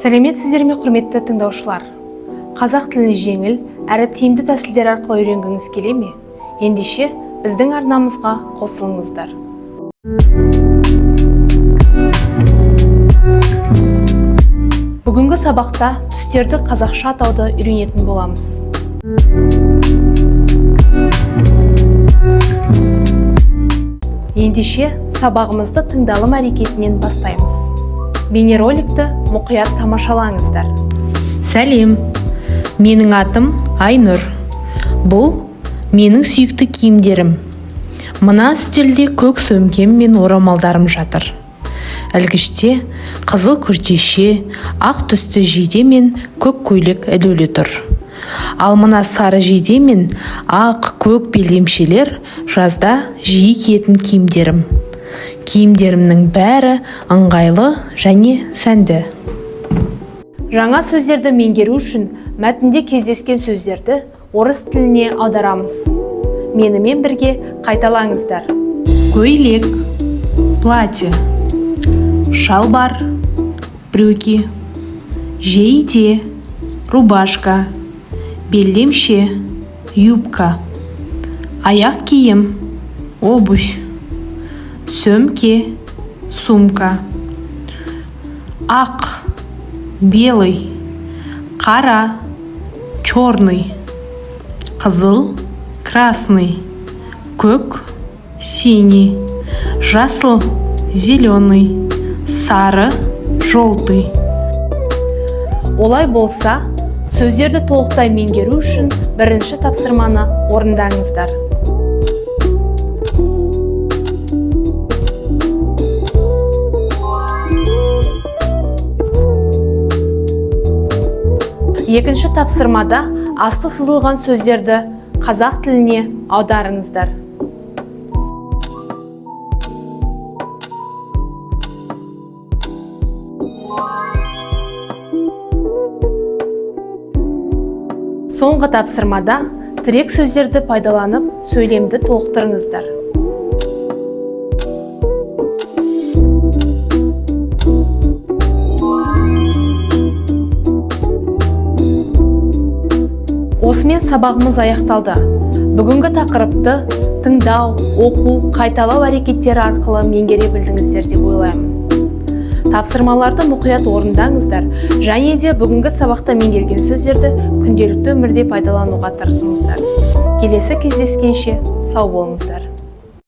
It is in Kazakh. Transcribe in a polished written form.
Сәлеметсіздер ме, құрметті тыңдаушылар! Қазақ тілін жеңіл әрі тиімді тәсілдер арқылы үйренгіңіз келе ме? Ендеше біздің арнамызға қосылыңыздар. Бүгінгі сабақта түстерді қазақша атауды үйренетін боламыз. Ендеше сабағымызды тыңдалым әрекетінен бастаймыз. Бейнероликті мұқият тамашалаңыздар. Сәлем! Менің атым Айнұр. Бұл менің сүйікті киімдерім. Мына үстелде көк сөмкем мен орамалдарым жатыр. Ілгіште қызыл күртеше, ақ түсті жейде мен көк көйлек ілулі тұр. Ал мына сары жейде мен ақ, көк белдемшелер жазда жиі киетін киімдерім. Киімдерімнің бәрі ыңғайлы және сәнді. Жаңа сөздерді меңгеру үшін мәтінде кездескен сөздерді орыс тіліне аударамыз. Менімен бірге қайталаңыздар. Көйлек, платье, шалбар, брюки, жейде, рубашка, белдемше, юбка, аяқ киім, обувь, сөмке, сумка, ақ, белый, қара, черный, қызыл, красный, көк, синий, жасыл, зеленый, сары, желтый. Олай болса, сөздерді толықтай меңгеру үшін бірінші тапсырманы орындаңыздар. Екінші тапсырмада асты сызылған сөздерді қазақ тіліне аударыңыздар. Соңғы тапсырмада тірек сөздерді пайдаланып, сөйлемді толықтырыңыздар. Осымен сабағымыз аяқталды. Бүгінгі тақырыпты тыңдау, оқу, қайталау әрекеттері арқылы меңгере білдіңіздер деп ойлаймын. Тапсырмаларды мұқият орындаңыздар және де бүгінгі сабақта меңгерген сөздерді күнделікті өмірде пайдалануға тырысыңыздар. Келесі кездескенше сау болыңыздар.